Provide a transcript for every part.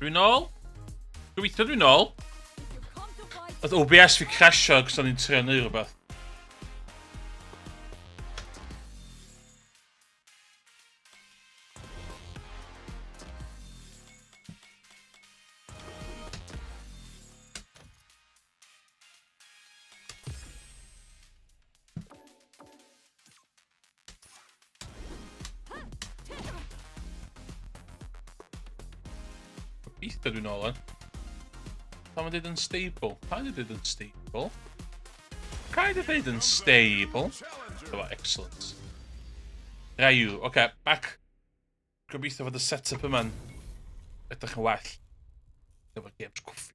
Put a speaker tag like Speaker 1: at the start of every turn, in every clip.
Speaker 1: Dwi'n ôl? Gobeithio dwi'n ôl. Oedd OBS fi crasio cos o'n i'n trio neud rhywbeth. Gobeithio dwi'n ôl yn. Pam yn dweud yn stable? Pam yn dweud yn stable? Kind of dweud yn stable. Dyma, excellent. Ryu, oce, okay, back. Gobeithio fod y set-up yma'n edrych yn well. Efo'r games cwffi.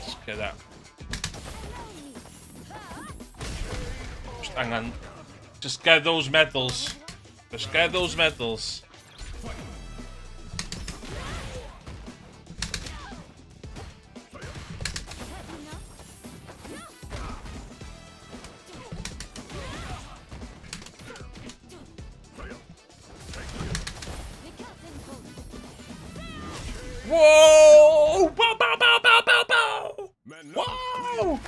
Speaker 1: Just get that. Just angen... Just get those medals. Just get those medals. Whoa! Bow, bow, bow, bow, bow, bow! Whoa!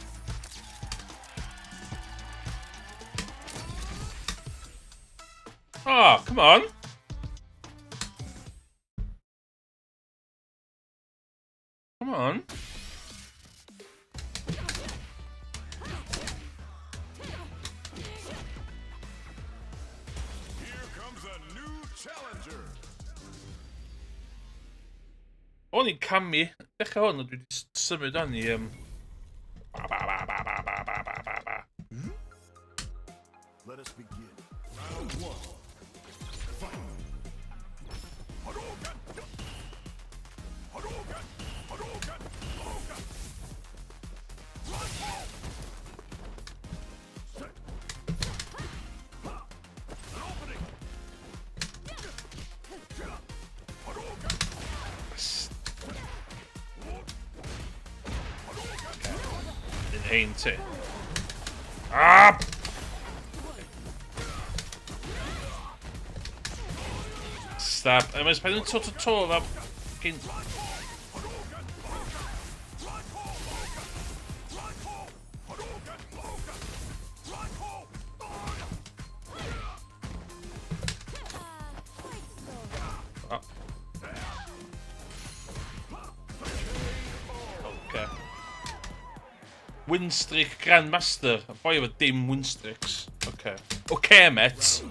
Speaker 1: Oh, come on. Come on.
Speaker 2: Here comes a new challenger.
Speaker 1: O'n i'n camu. Dechrau hwn, dwi wedi symud on i... Ba, ba, ba, ba, ba, ba, ba, ba, ba, ba.
Speaker 2: Let us begin. Round one. Fight. Hadouken! Hadouken! Hadouken! Hadouken! Set. Ha! An opening! Hadouken!
Speaker 1: Un hein ti. Ah! Stab. A mae'n pen yn to to to fa... Fucking... Oh. Okay. Win streak Grandmaster. Y boi efo dim win streaks. Okay. Okay, mate.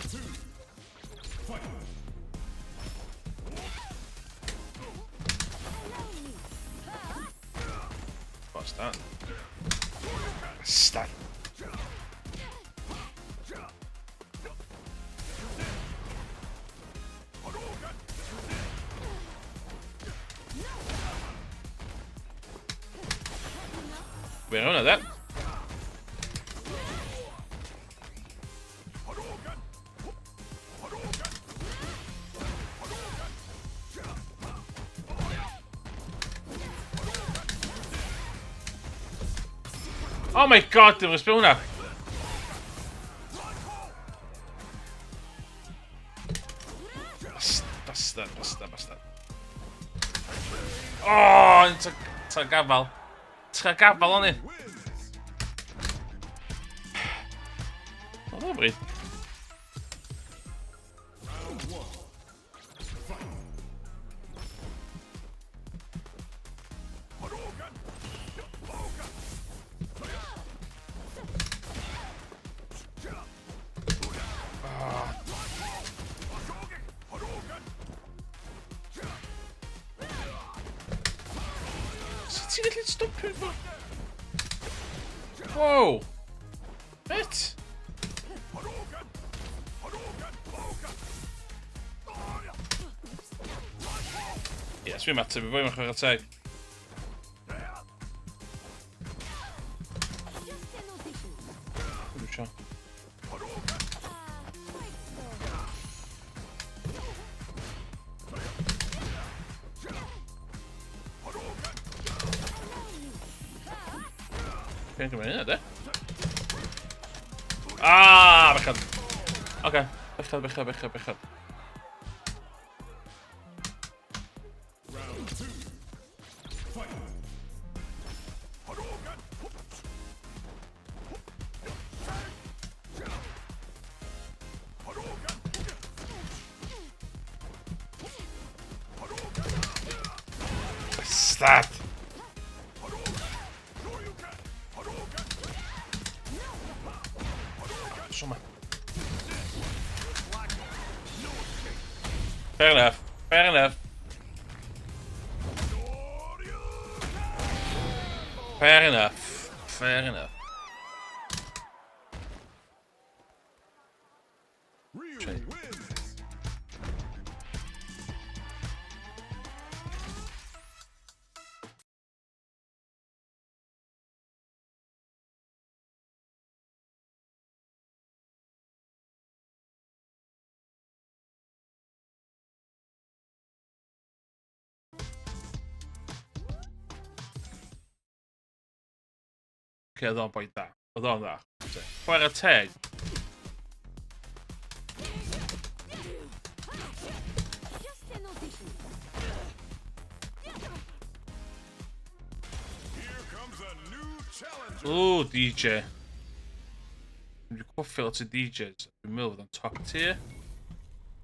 Speaker 1: What's that? Stab. We're hwnna, de. Oh my god, dim ysbryd hwnna. Bastard, bastard, bastard. Oh, yn tra gafal. Tra gafal o'n i. O, bryd. Sut ti'n gallu stopio fo? Wow! Bet! Yes, fi'n mateb i boi, mae'n chwarae teg. Fi'n gymryd hynna, de. Ah, bechod. Oce, bechod, bechod, bechod, bechod.
Speaker 2: Round two. Fight. Hadouken! Hadouken! Hadouken!
Speaker 1: Bastard!
Speaker 2: Shoryuken! Hadouken!
Speaker 1: Shwma. Fair enough. Fair enough. Fair enough. Fair enough.
Speaker 2: Ryu
Speaker 1: Train.
Speaker 2: wins.
Speaker 1: Oce, oedd o'n boi da. Oedd o'n dda. Chwarae teg.
Speaker 3: Just an audition.
Speaker 2: Here comes a new challenger.
Speaker 1: Ooh, DJ. Dwi'n cofio lot o DJs. Dwi'n meddwl fod o'n top tier.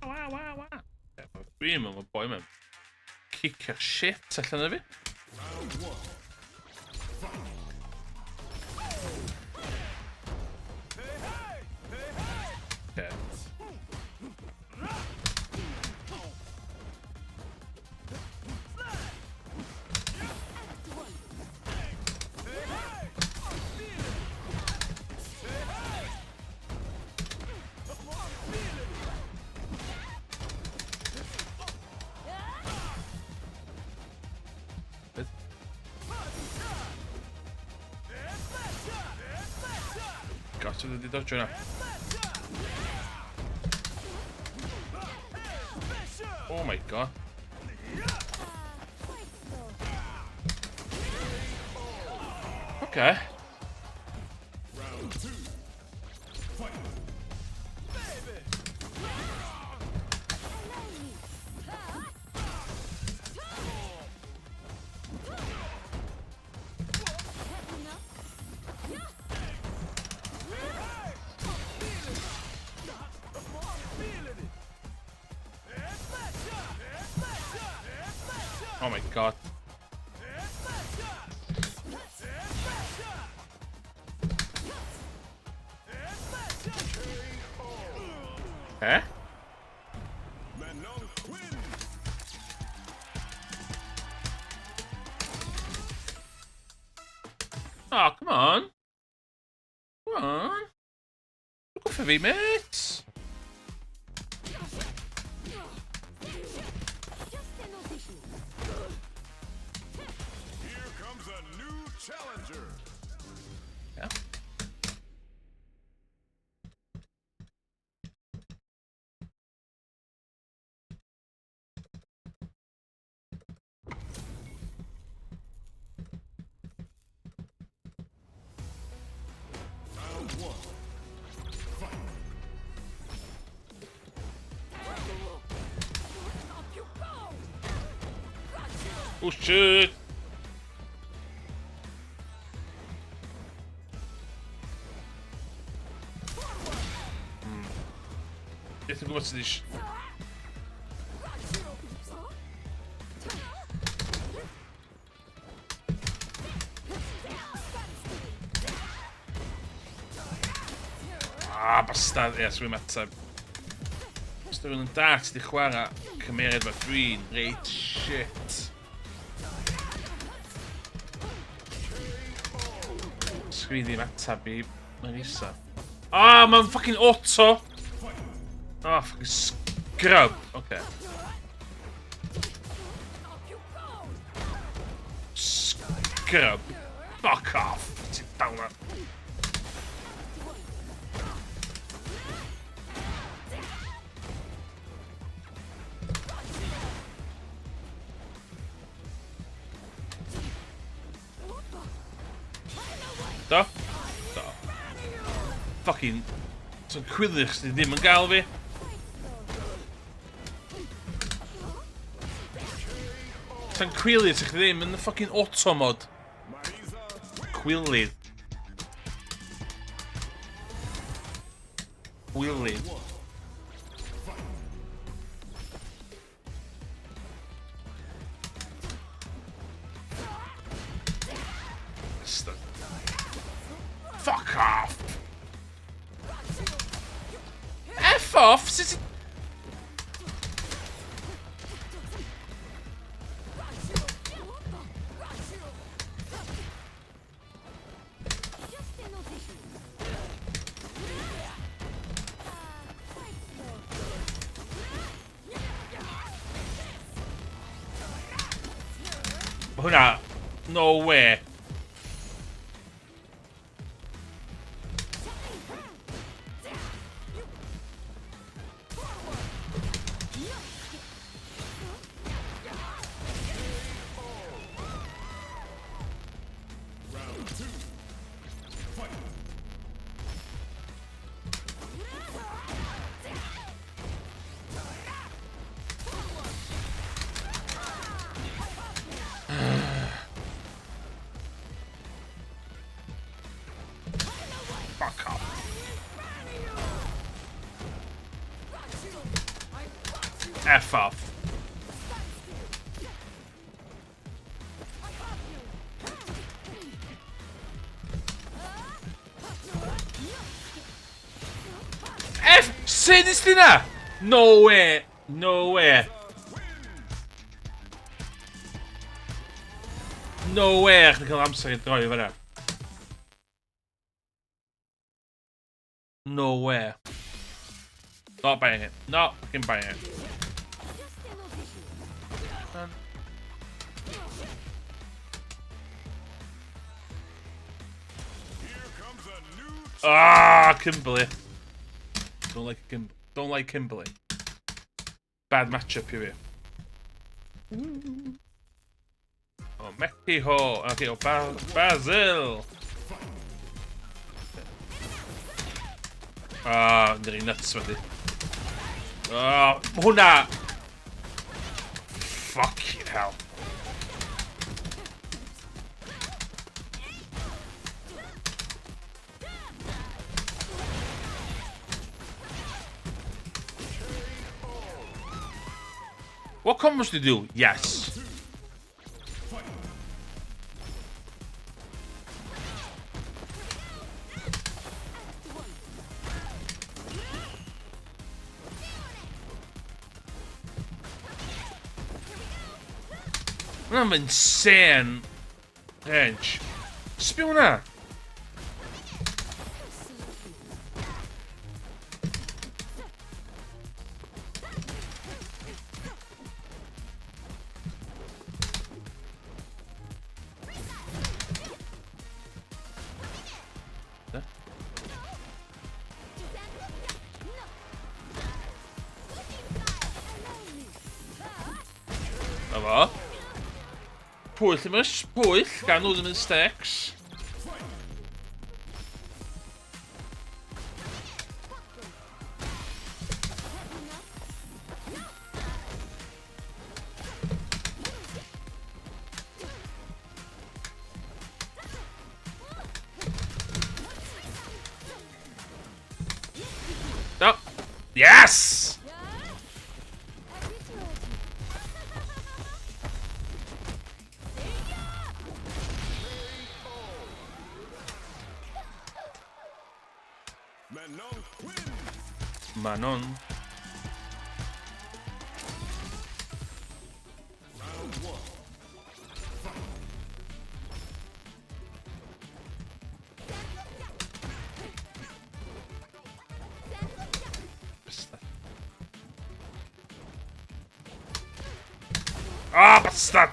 Speaker 1: Wa, wa, wa. Ie, Dwi'n meddwl mae boi mewn kicio'r shit allan o fi.
Speaker 2: Round one. Fight. Hey, hey! Hey, hey!
Speaker 1: Okay.
Speaker 3: Act one.
Speaker 2: Hey, hey! I'm feeling it! Hey, hey! I'm feeling it!
Speaker 1: Beth? Got to wedi dodge yna. Oh my god.
Speaker 3: Quite so.
Speaker 1: Okay.
Speaker 2: Round two. Fight.
Speaker 3: Allow me. That enough? Yeah.
Speaker 2: Feeling it!
Speaker 1: Oh my god. Eh?
Speaker 2: Manon wins.
Speaker 1: Oh, come on. Come on. Look for me, mate.
Speaker 3: Just an audition.
Speaker 2: Here comes a new challenger.
Speaker 1: Yeah.
Speaker 2: Round one. Fight.
Speaker 3: Up you go.
Speaker 1: Oh shit. Beth yn gwybod sydd eisiau...
Speaker 3: Got you. Huh?
Speaker 1: Ah, bastard. Ie, yes, dwi'n ateb. Os dwi'n yn dart di chwarae cymeriad fe dwi'n reit shit. Sgrin ddim ateb i Marisa. Ah, mae'n fucking auto! Ah, fucking scrub. Okay.
Speaker 3: Up you go.
Speaker 1: Scrub. Fuck off. Ti'n dal na.
Speaker 3: One.
Speaker 1: Do? Do. Fucking... So'n cwylio chdi ddim yn gael fi. Sa'n cwylio chdi ddim yn y fucking auto mod. Cwilydd. Cwilydd. Fuck off! F off! Sut... Hwnna, no way.
Speaker 2: Round two. Fight.
Speaker 1: Fuck off. F off. F! Sut nes di na? No way. No way. No way chdi'n cael amser i droi fan'na. No way. Not buying it. Not fucking buying it.
Speaker 2: Here comes a new
Speaker 1: Ah, Kimberly. Don't like Kim. Don't like Kimberly. Bad matchup here. Oh, Mexico. Okay, oh, Brazil. Ah, nearly nuts with it. Ah, hwnna. Fucking hell. What combos do you do? Yes. I'm insane range. Sbio hwnna. Na fo. Pwyll ddim yn pwyll, gan nhw ddim yn stecs. Oh. Yes!
Speaker 2: Manon wins.
Speaker 1: Manon.
Speaker 2: Round one.
Speaker 1: Bastard. Ah, bastard!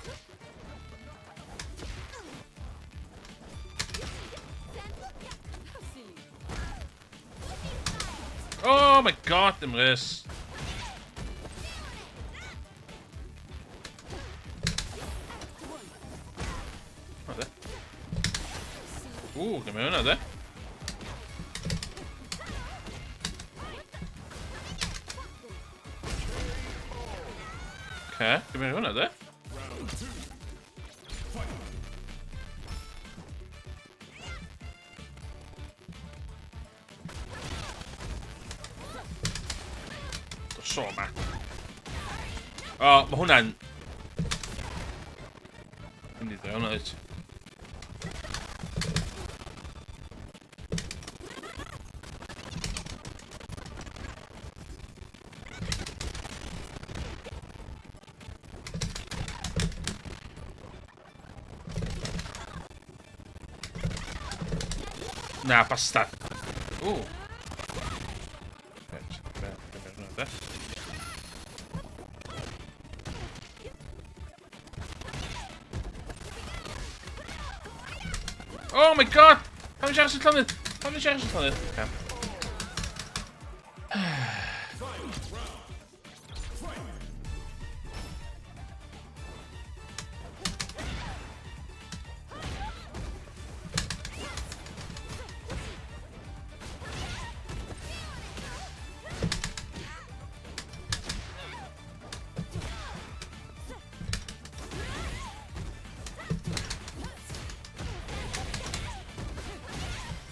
Speaker 1: Oh my god, them res. Oh, there. Ww, gymryd hwnna, de. Oce, gymryd hwnna, de. So, ma. O, mae hwnna'n... Mynd i ddweud hwnna, dweud. Na, bastard. Ooh. Oh my god! Pam siarad sy'n llonydd? Pam siarad sy'n llonydd? Okay.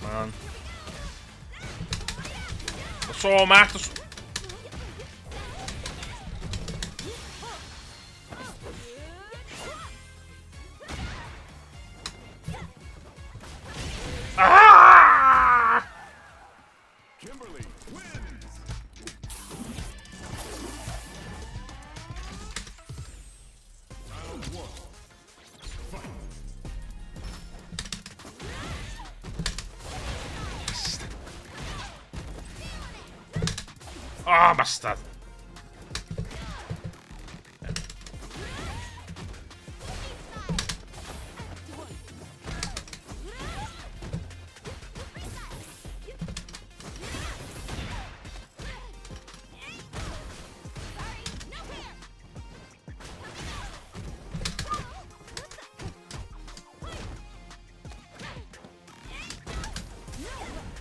Speaker 1: Man. So, Max. Ah!
Speaker 2: Kimberly wins. Round one. Fight.
Speaker 1: Ah, oh, bastard.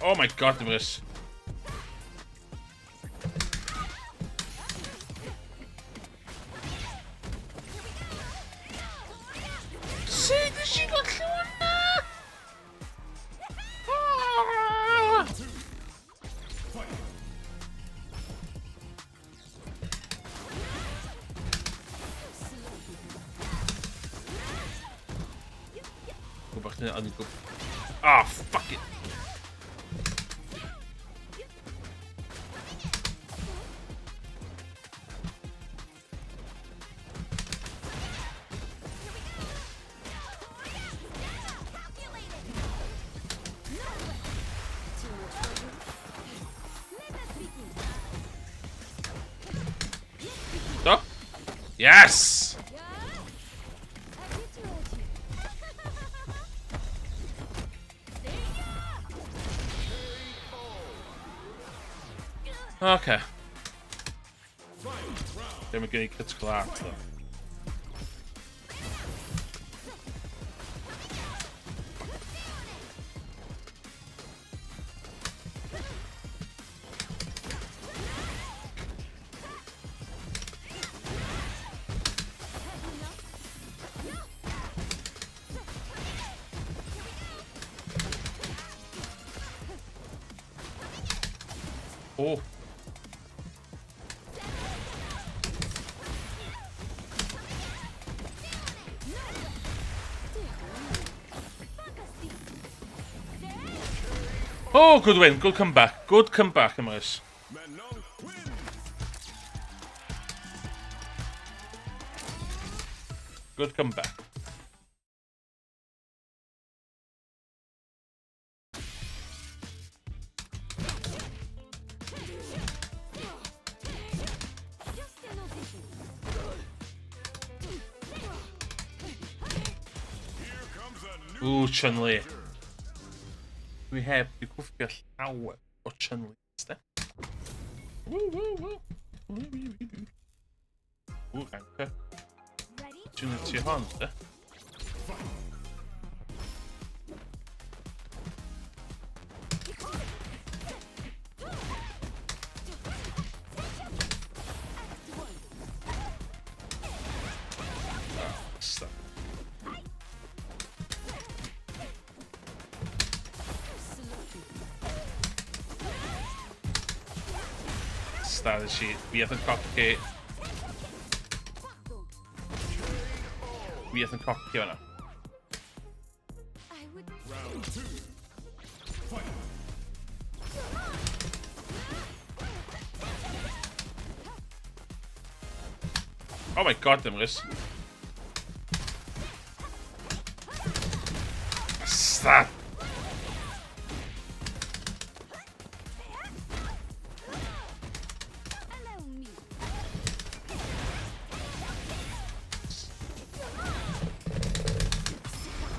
Speaker 1: Oh my god, Emrys. Sut nes i golli hwnna? Ah! Gwybod chdi, o'n i'n gwybod... Oh, fuck it! Do? Yes! Okay. Ddim yn gwneud critical art, though. Oh. Oh, good win. Good comeback. Good comeback, Emrys.
Speaker 2: Manon wins.
Speaker 1: Good comeback.
Speaker 2: Here comes a new
Speaker 1: Ooh, Chun-Li. Dwi heb di cwffio llawer o Chun-Li, de. Woo, woo, woo. Woo, woo, woo. Ooh, anchor. Ti'n ti hon, de? Bastard, nes i. Fi oedd yn coci. Fi oedd yn coci o'na.
Speaker 3: I would
Speaker 2: Round two. Fight.
Speaker 1: Oh my god, Emrys. Bastard!
Speaker 3: allow me.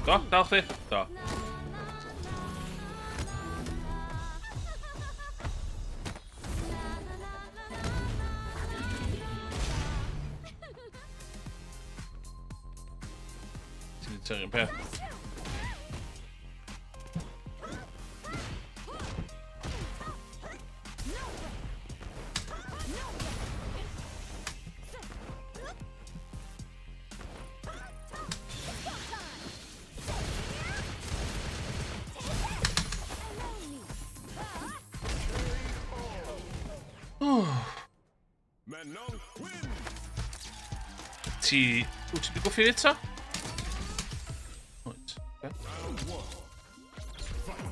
Speaker 1: Do, dal chdi? Do.
Speaker 3: Na na na na na na na.
Speaker 1: Ti'n mynd tyrru'n peth.
Speaker 2: Manon wins.
Speaker 1: Ti... Wyt ti wedi gwffio eto? Wyt. Ocê.
Speaker 2: Round one. Fight.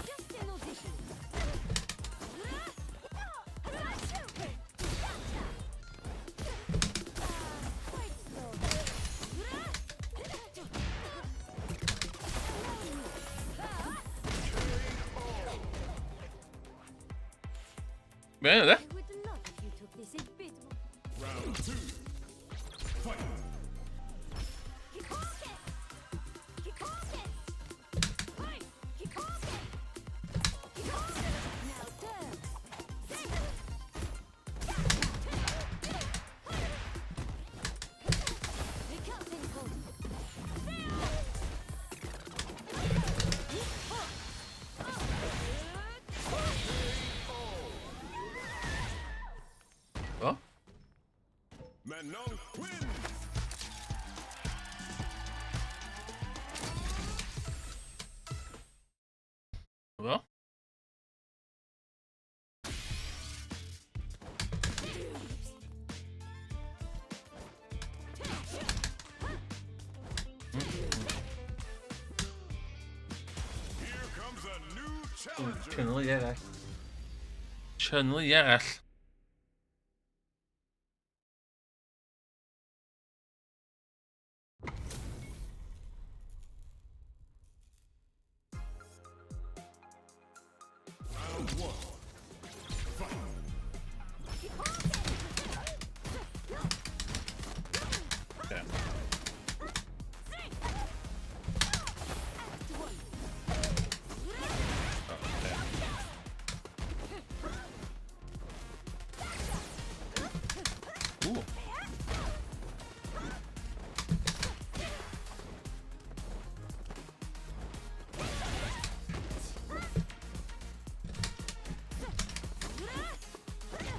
Speaker 3: Just an audition. Quite slow.
Speaker 1: Be yna, de?
Speaker 3: I would love if you took this a bit more.
Speaker 2: Round two. Fight.
Speaker 3: Kikoken! Kikoken! Hi! Kikoken! Kikoken! Now turn! The curtain call.
Speaker 1: O?
Speaker 2: Manon wins.
Speaker 1: O?
Speaker 2: Here comes a new challenger.
Speaker 1: Chynnu arall. Chynnu arall.
Speaker 2: Round one. Fight.
Speaker 1: Okay.
Speaker 3: Act one.
Speaker 1: Okay. Ooh.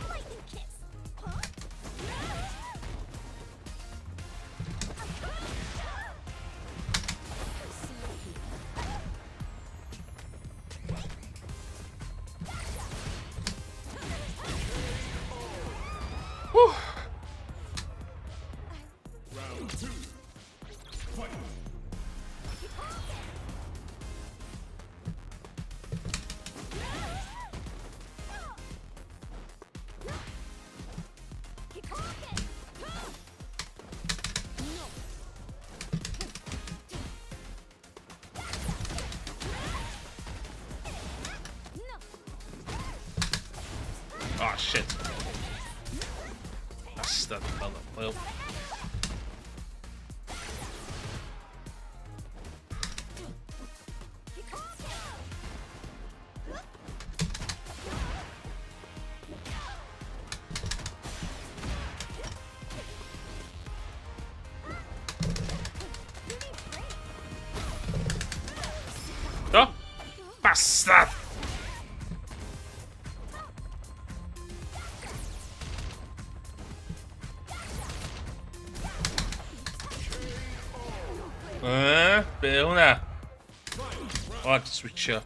Speaker 3: Lightning kiss. Huh? Sloppy.
Speaker 1: Whew.
Speaker 2: Round two. Fight.
Speaker 3: Kikoken! No. No.
Speaker 1: Oh shit. Bastard. Fel o. Well.
Speaker 3: You need break.
Speaker 1: Do? Bastard! Be hwnna? O, oh, switcho.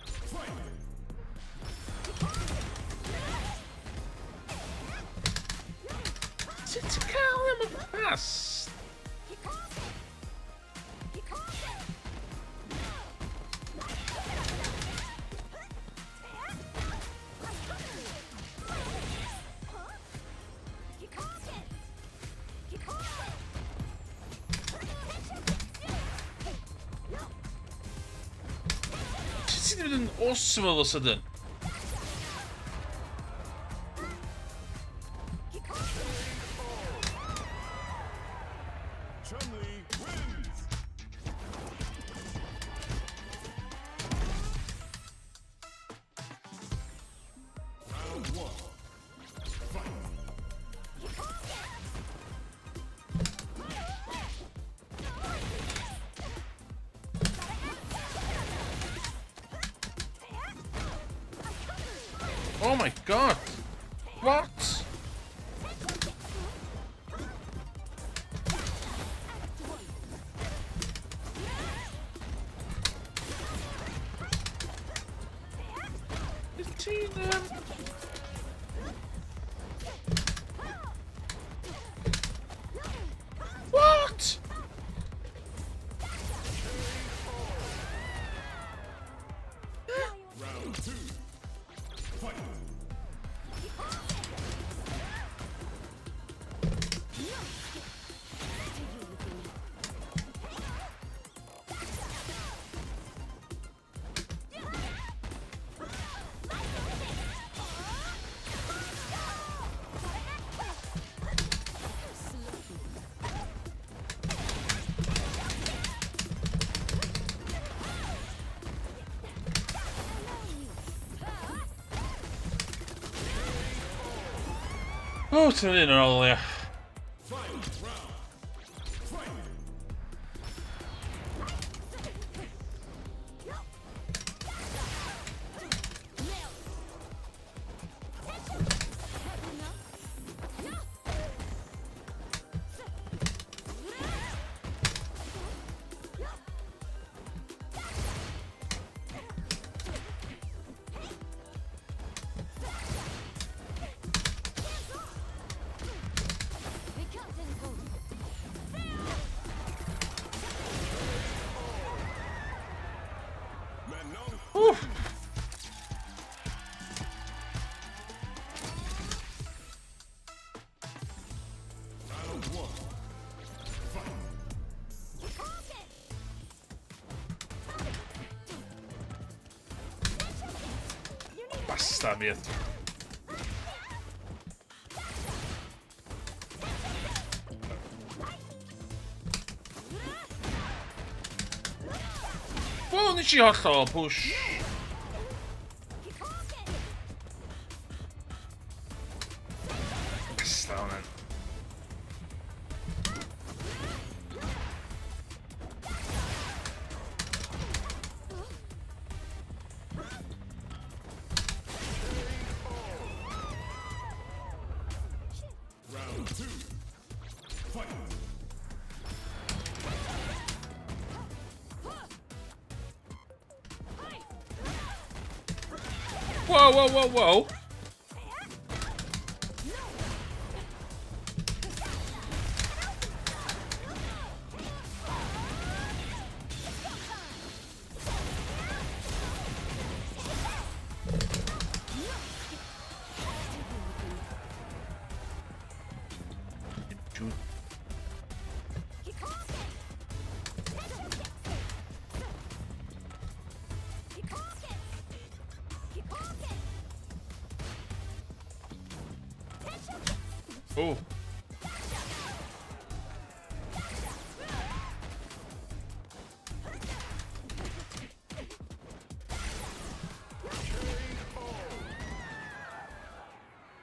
Speaker 1: Sut ti'n cael am y fast? Sut ti'n mynd yn awesome all of a sudden?
Speaker 2: Chun-Li wins. Round one. Fight.
Speaker 1: Oh my god! What? Is ti'n... What?
Speaker 2: Round two. Fight.
Speaker 1: Oh, ti'n mynd yn ôl, ia.
Speaker 2: Final round. Fight. Manon.
Speaker 1: Wff.
Speaker 2: Round one. Fight.
Speaker 1: Bastard fi. Wel, nes i hollol push. Bastard hwnna.
Speaker 2: Round two. Fight.
Speaker 1: Whoa. Oh.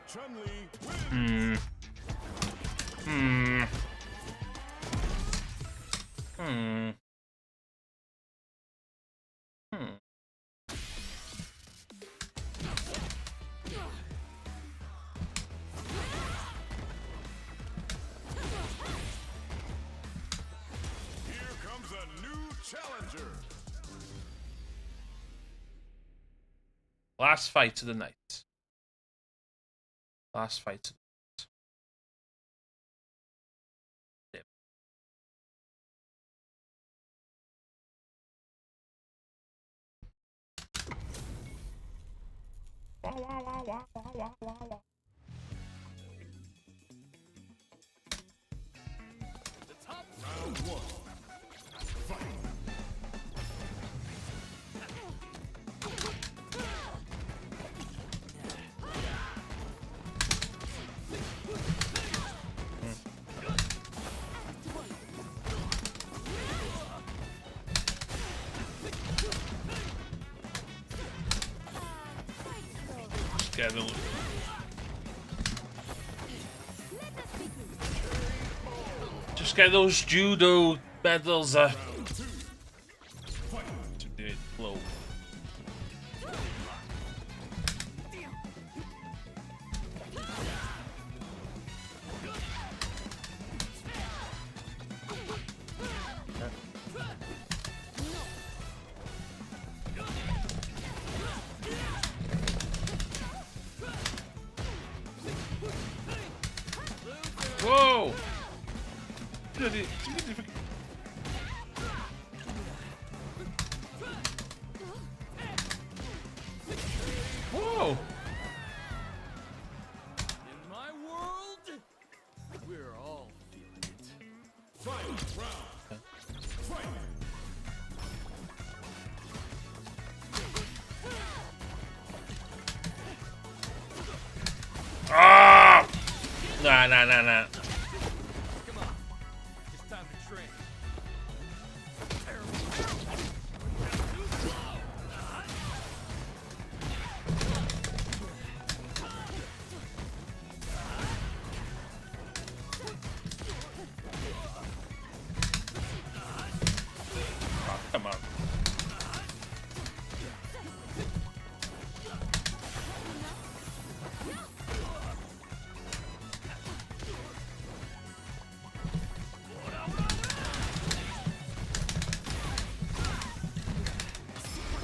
Speaker 2: Chun-Li wins.
Speaker 1: Last fight of the night. Last fight of the night. Yep. Wah, wah, wah, wah, wah, wah, wah, wah.
Speaker 2: Round one. Fight.
Speaker 1: Get the Just get those judo medals up.
Speaker 2: Round two. Fight.
Speaker 1: To do it flow. Whoa! Bloody- Whoa!
Speaker 4: In my world, we're all feeling it.
Speaker 2: Final round. Fight.
Speaker 1: Ah! Na na na na.
Speaker 4: Come on, it's time to train.
Speaker 1: Oh, come on.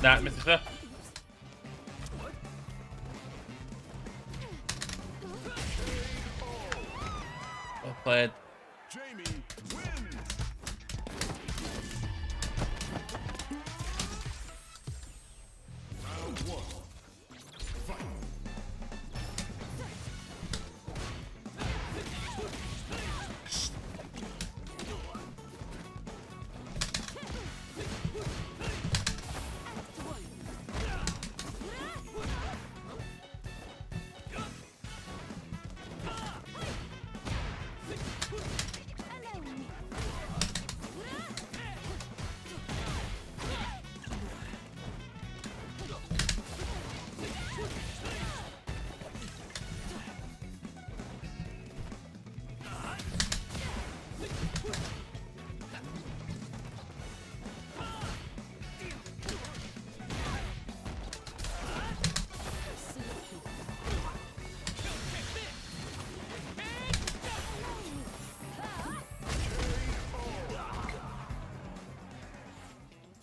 Speaker 1: Na, methu chdi. Well played.
Speaker 2: Jamie wins. Round one. Fight.
Speaker 3: Allow me.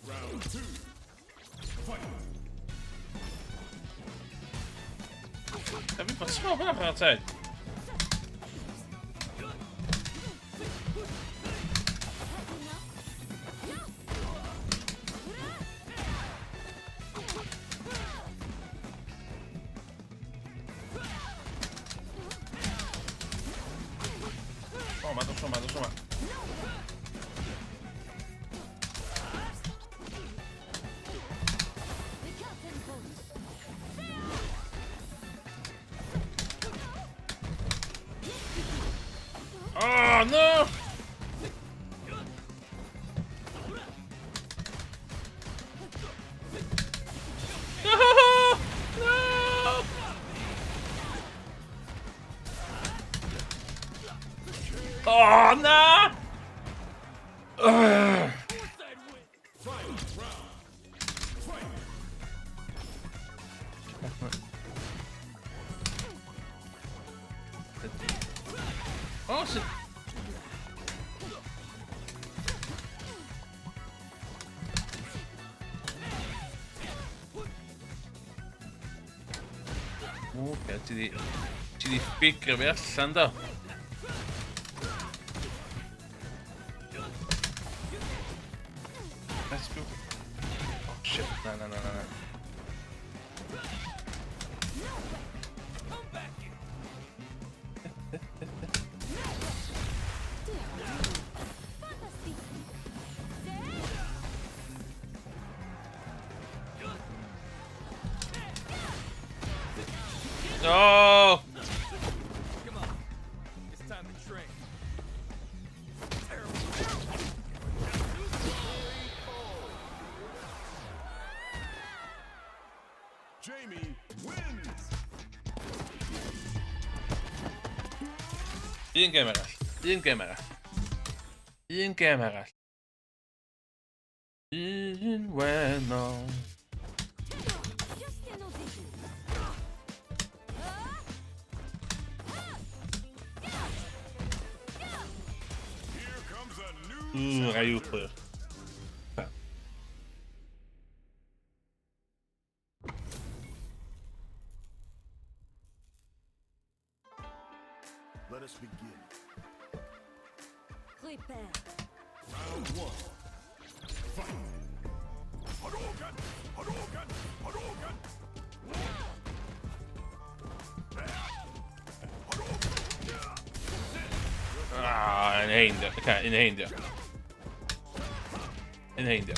Speaker 2: Round two. Fight.
Speaker 1: Heb ik wat snel vanaf altijd. Toma, toma, toma.
Speaker 3: The curtain falls.
Speaker 1: Oh no! No! No! Oh no! Ugh.
Speaker 2: Final round. Fight.
Speaker 1: Oh, shit. Oce, ti di figure fi allan, do? Let's go. Oh, shit. Na, na, na, na, na.
Speaker 4: Come back here.
Speaker 3: Fantastique.
Speaker 1: No!
Speaker 4: Come on. It's time to train. Terrible.
Speaker 2: Jamie wins.
Speaker 1: Un gêm arall. Un gêm arall. Un gêm arall. Un wennol.
Speaker 3: Just an audition.
Speaker 2: Here comes a new
Speaker 1: Ooh, Ryu player. Okay.
Speaker 2: Let us begin.
Speaker 3: Prepare.
Speaker 2: Round one. Fight. Hadouken! Hadouken! Hadouken! Hadouken!
Speaker 1: Ah, yn hein, di. Okay, un hein, di. Un hein, di.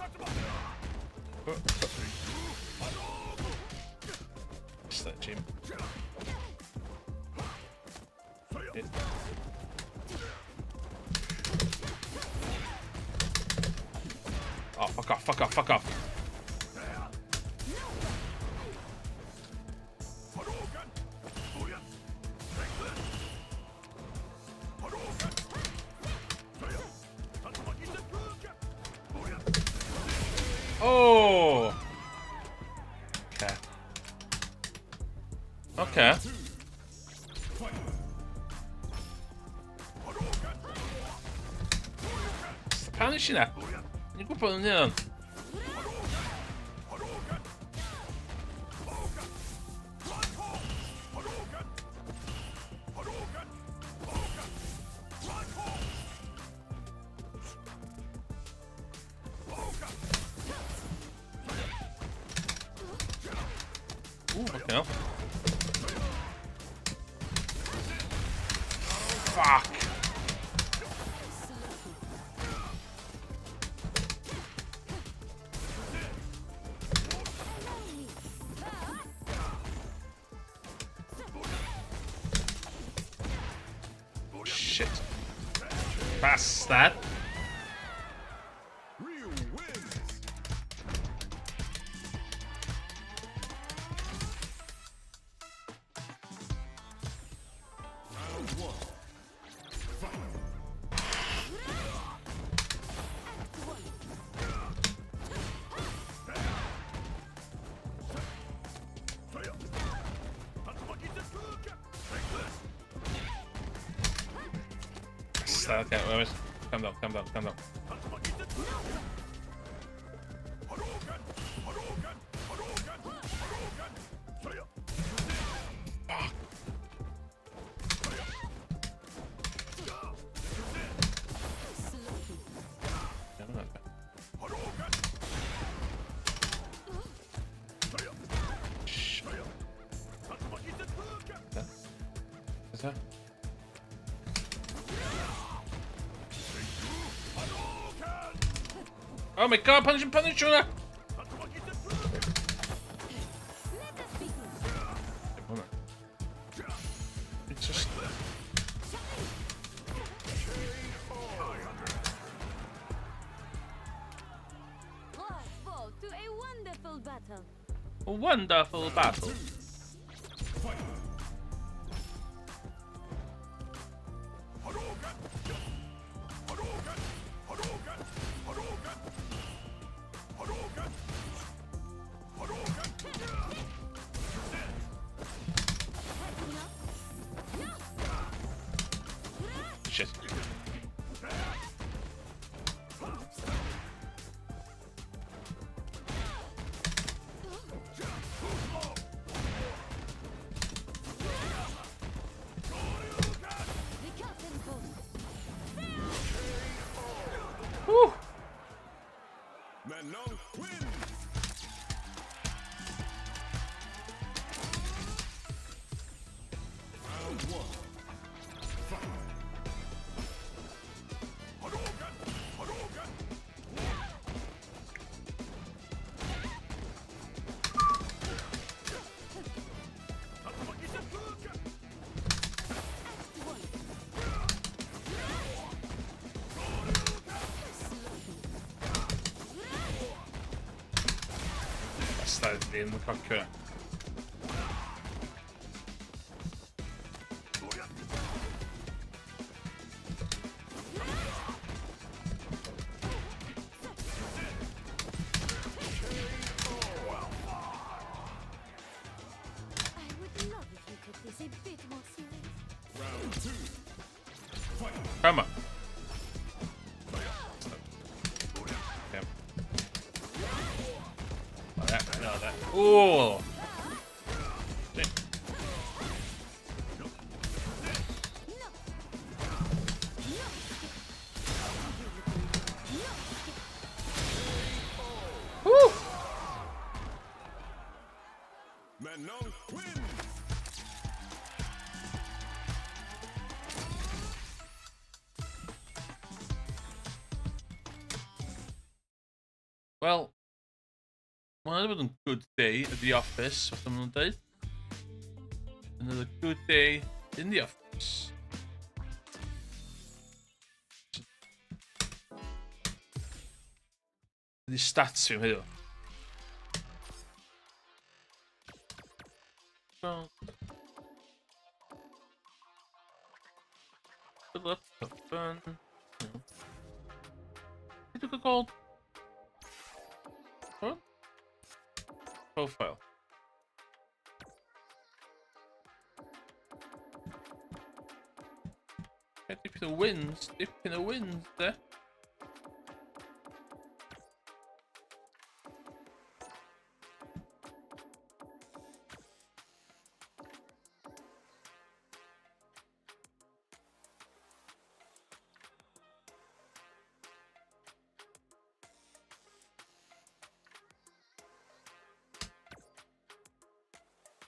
Speaker 3: Act one.
Speaker 1: Oh, Just that, Jim. Yeah. Oh, fuck off, fuck off, fuck off.
Speaker 2: Hadouken! Booyah! Take this! Hadouken! Booyah!
Speaker 1: Oh! Okay. Okay.
Speaker 2: Fight! Hadouken!
Speaker 1: Pam nes i na? Ni'n gwybod yn hynny.
Speaker 2: Hadouken! Hadouken! Black hole! Hadouken! Hadouken! Hadouken! Black hole! Hadouken!
Speaker 1: Ooh, fucking hell. Fuck!
Speaker 3: Sloppy. Allow me.
Speaker 1: Shit. Bastard!
Speaker 2: Ryu wins! Round one. Fight!
Speaker 3: Act one.
Speaker 2: Take this!
Speaker 1: Bastard, okay, wait, wait. Calm down, calm down, calm down.
Speaker 2: Hadouken! Hadouken! Hadouken! Hadouken!
Speaker 1: Fuck!
Speaker 3: Sloppy.
Speaker 1: Yeah, okay.
Speaker 2: Hadouken!
Speaker 1: Shh. Is that? Oh my God, punish him, punish hwnna!
Speaker 3: Let us begin.
Speaker 1: Hwnna. It's just...
Speaker 3: Bravo to a wonderful battle.
Speaker 1: A wonderful battle.
Speaker 2: Fight! Hadouken! Hadouken! Hadouken! Hadouken! Hadouken! Hadouken!
Speaker 3: Had enough?
Speaker 1: Shit.
Speaker 2: Round one. Fight. Hadouken! Hadouken!
Speaker 3: Act one.
Speaker 1: Bastard ddim yn cocio.
Speaker 3: I would love if you took this a bit more serious.
Speaker 2: Round two. Fight.
Speaker 1: Come on. Yep. Oh, that, no, that. Ooh.
Speaker 3: No. No. No.
Speaker 1: Woo!
Speaker 2: Manon wins.
Speaker 1: Wel, mae hwnna wedi bod yn good day at the office, fatha maen nhw'n dweud. Another good day in the office. Ydy stats fi am heddiw. Well, good luck, have fun. You took a gold. Huh? Profile. Yeah, dipyn o wins, dipyn o wins de.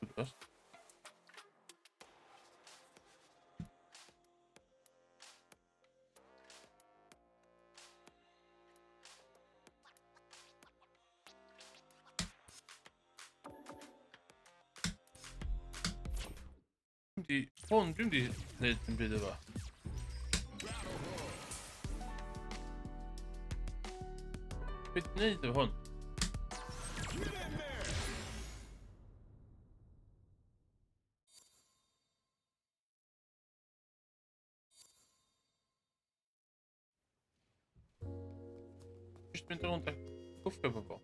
Speaker 1: Gwybod. Dwi'n di... Hwn, dwi'n di gwneud dim byd efo. Be dwi'n gwneud efo hwn?
Speaker 2: Get in there.
Speaker 1: Jyst mynd rownd a gwffio pobl.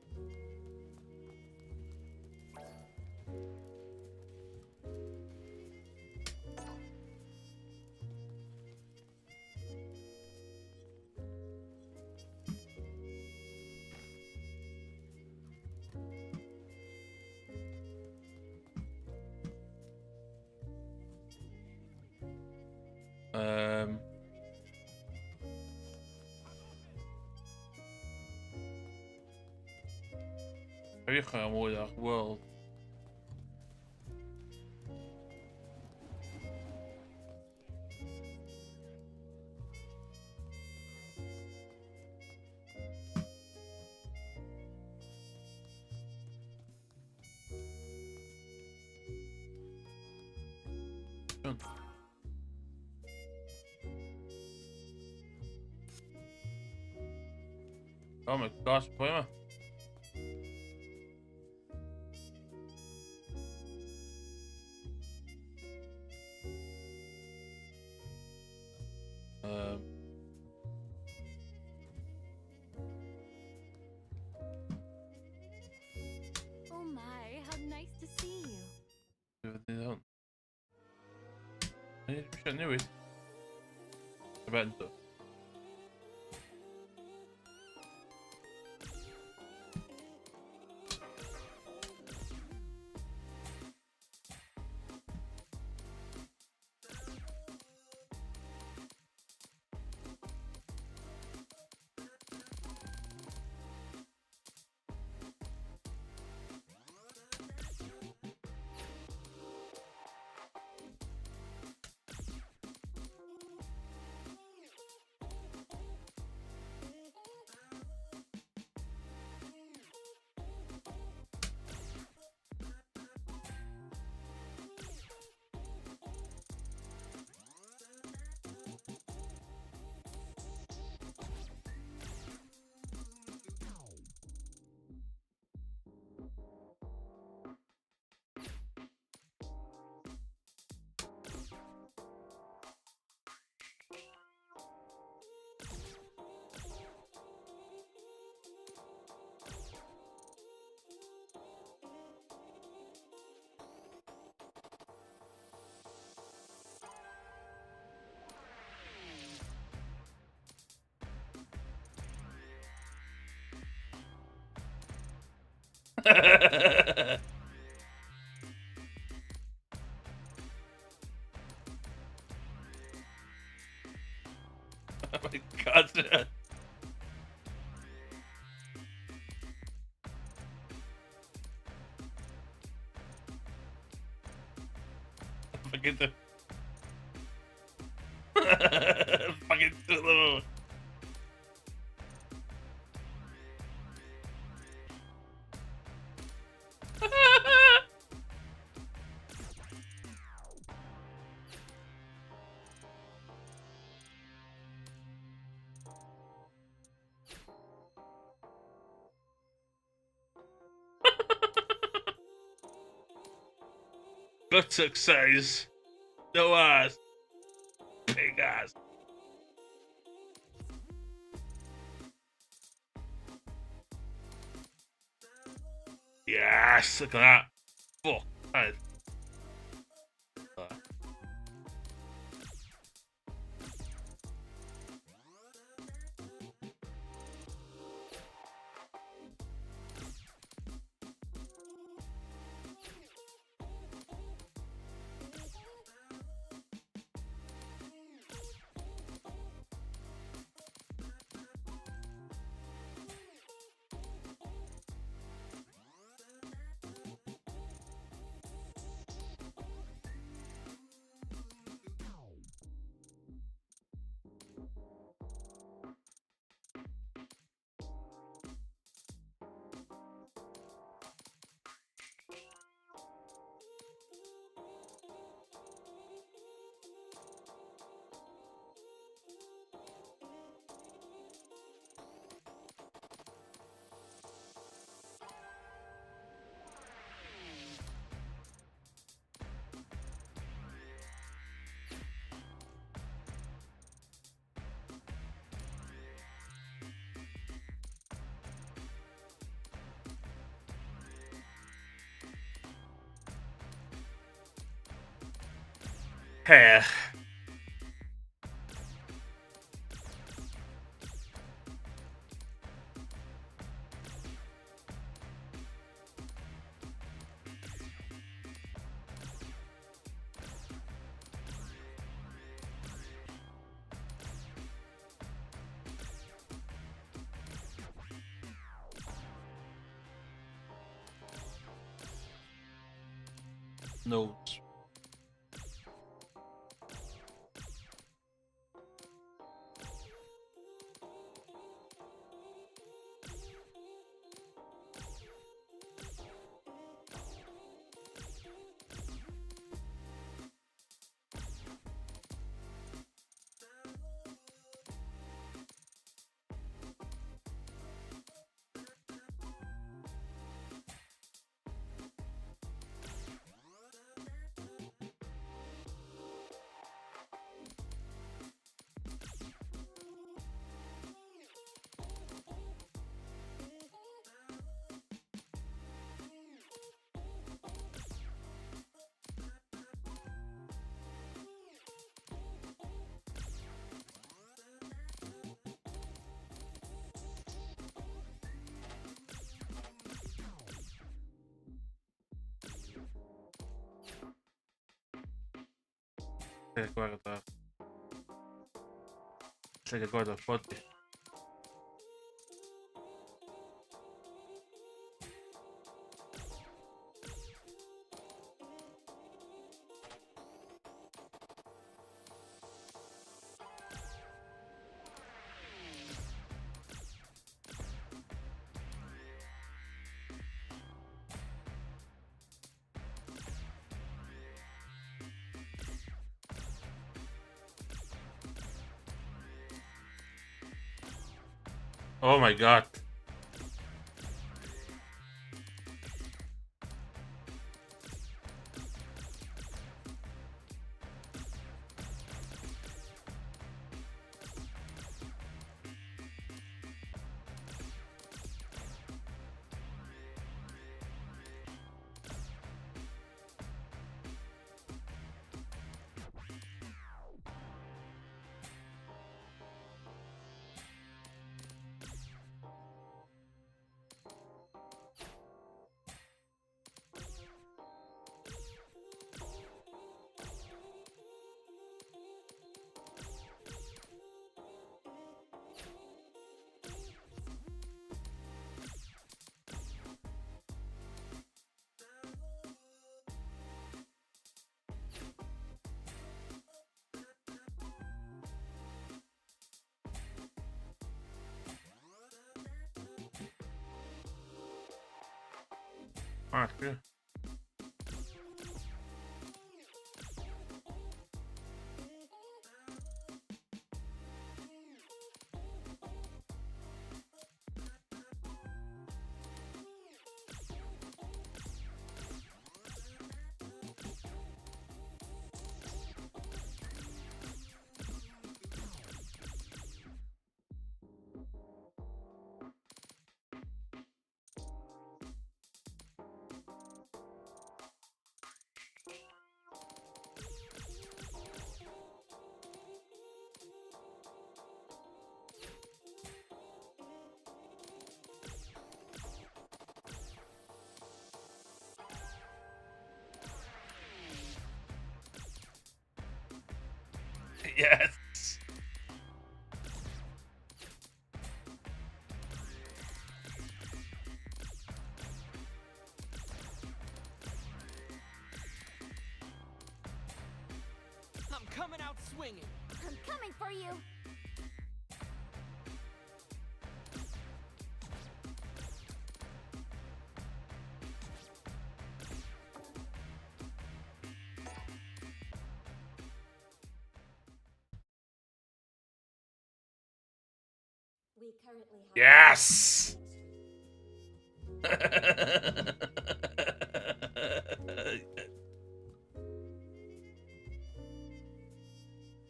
Speaker 1: Fi chwarae mwy ar World. Done. Oh my gosh, pwy yma? Um,
Speaker 3: Oh my, how nice to see you.
Speaker 1: Dwi'n fynd i hwn. Ni eisiau newid. Y ben do. Oh my god. Fucking the... Fucking the... Buttock size. No ass. Big ass. Yes, look at that. Fuck. That is... Hair. Nose. Lle gwared ar... Lle gael gwared ar body. Oh my god. Fuck. Yes.
Speaker 4: I'm coming out swinging.
Speaker 3: I'm coming for you. We currently have
Speaker 1: Yes.
Speaker 3: We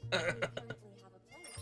Speaker 3: currently have a player.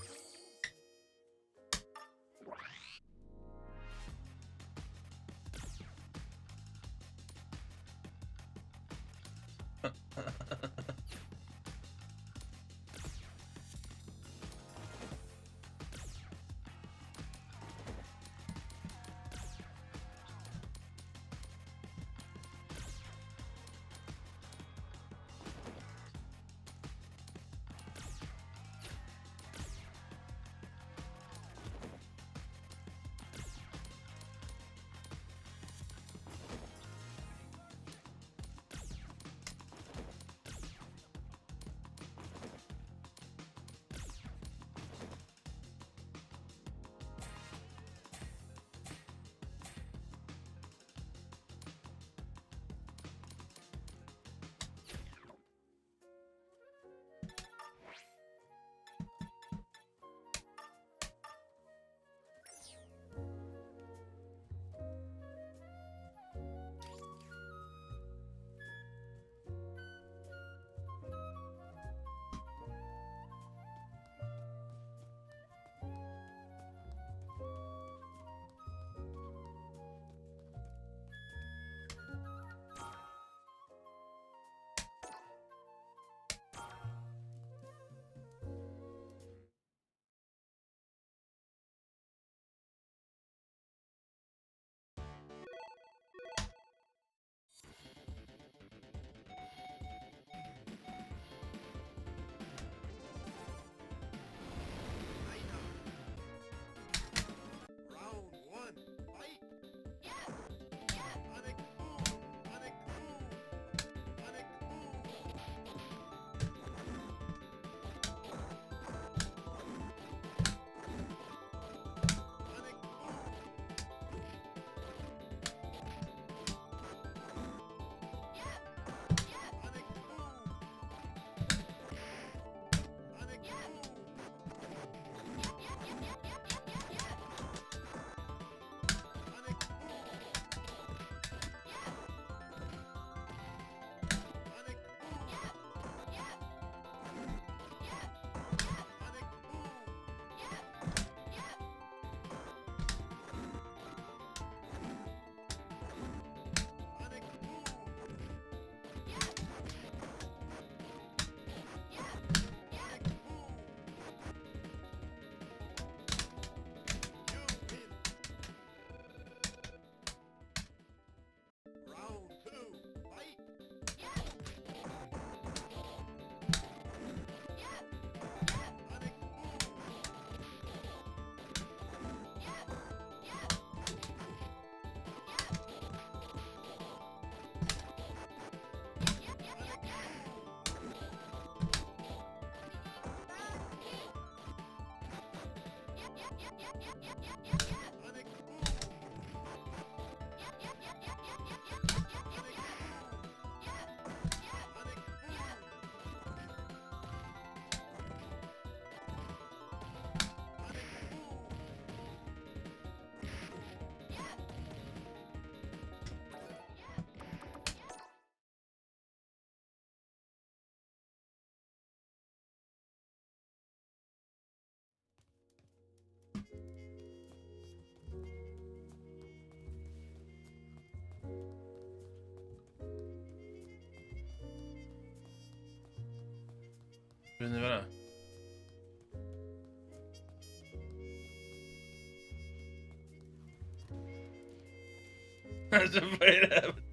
Speaker 1: Fyny fan'na.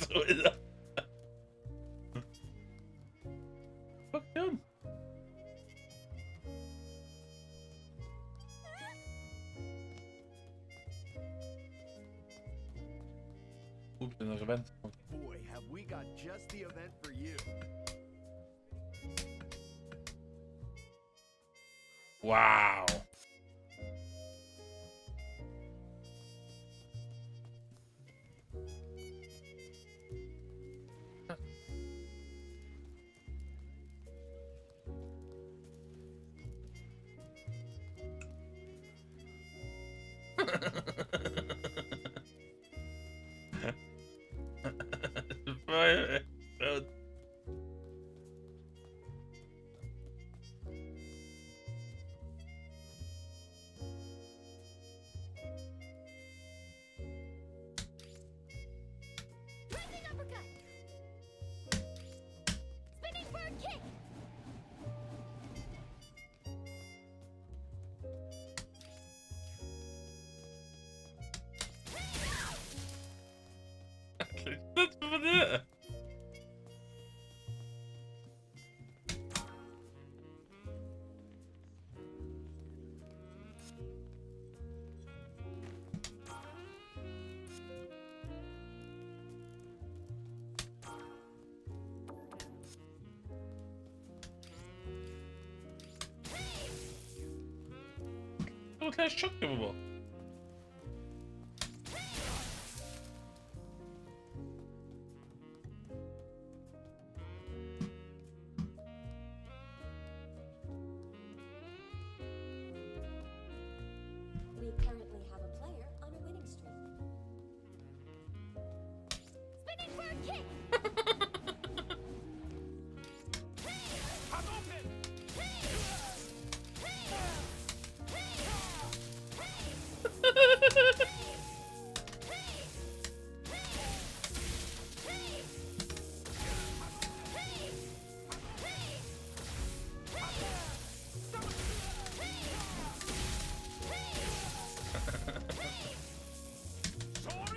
Speaker 1: Trwyddo. Fuck iawn. Ww, dyna'r event.
Speaker 4: Boy, have we got just the event for you.
Speaker 1: Wow.
Speaker 3: Rising uppercut! Spinning bird kick!
Speaker 1: Wat is Wat lle siocio bobl?
Speaker 3: We currently have a player on a winning streak. Spinning bird kick!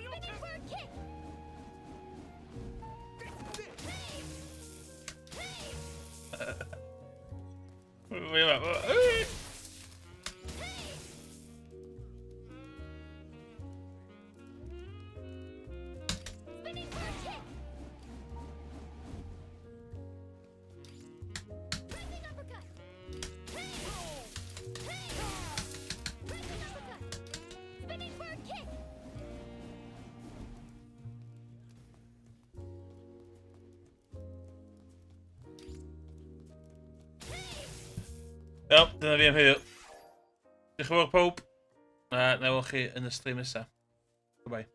Speaker 3: Spinning bird kick!
Speaker 1: Wait.
Speaker 3: Spinning bird kick! Rising uppercut! Rising uppercut! Spinning bird kick!
Speaker 1: Iawn, dyna fi am heddiw. Diolch yn fawr pawb. A na i weld chi yn y stream nesaf. Goodbye.